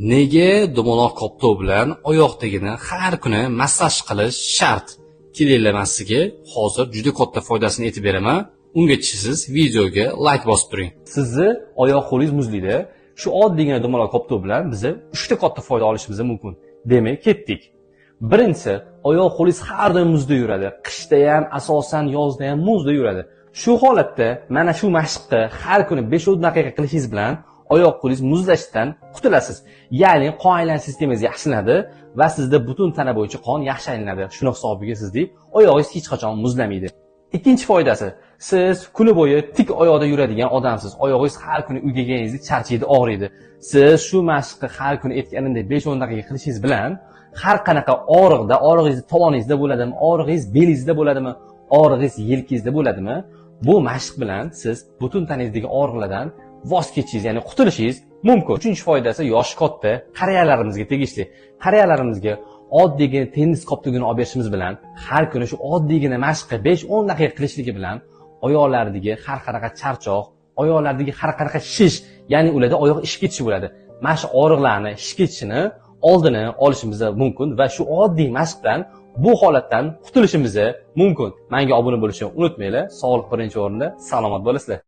Nega dumaloq koptok bilan oyoqdagini har kuni massaj qilish shart? Kelinglar, man sizga hozir juda katta foydasini aytib beraman. Ungacha siz videoga layk bosib turing. Sizni oyoq qo'lingiz muzlaydi. Shu oddiygina dumaloq koptok bilan biza 3 ta katta foyda olishimiz mumkin. Demak, ketdik. Birinchisi, oyoq qo'lingiz har doim muzda yuradi. Qishda ham, asosan yozda ham muzda yuradi. Shu holatda mana shu mashqni har kuni 5-10 daqiqa qilishingiz bilan oyoq qo'lingiz muzlashdan qutulasiz. Ya'ni qon aylanish sistemangiz yaxshilanadi va sizda butun tana bo'yicha qon yaxshi aylanadi. Shuni hisobiga sizning oyog'ingiz hech qachon muzlamaydi. Ikkinchi foydasi, siz kuni bo'yi tik oyoqda yuradigan odamsiz. Oyog'ingiz har kuni uyga kelganingizda charchaydi, og'riydi. Siz shu mashqni har kuni aytganimdek 5-10 daqiqa qilishingiz bilan har qanaqa og'riqda, og'rig'ingiz tovoningizda bo'ladimi, og'rig'ingiz belingizda bo'ladimi, og'rig'ingiz yelkangizda bo'ladimi, bu mashq bilan siz butun tanangizdagi og'riqlardan voz kechishingiz, ya'ni qutulishingiz mumkin. Uchinchi foydasi yoshi katta qariyalarimizga tegishli. Qariyalarimizga oddiygina tennis koptogini olib berishimiz bilan har kuni shu oddiygina mashqni 5-10 daqiqa qilishligi bilan oyoqlaridagi har qanaqa charchoq, oyoqlaridagi har qanaqa shish, ya'ni ularda oyoq ishib ketishi bo'ladi. Mana shu og'riqlarni, shishib ketishini oldini olishimiz mumkin va shu oddiy mashq bilan bu holatdan qutulishimiz mumkin. Menga obuna bo'lishni unutmanglar. Sog'liq birinchi o'rinda, salomat bo'lasizlar.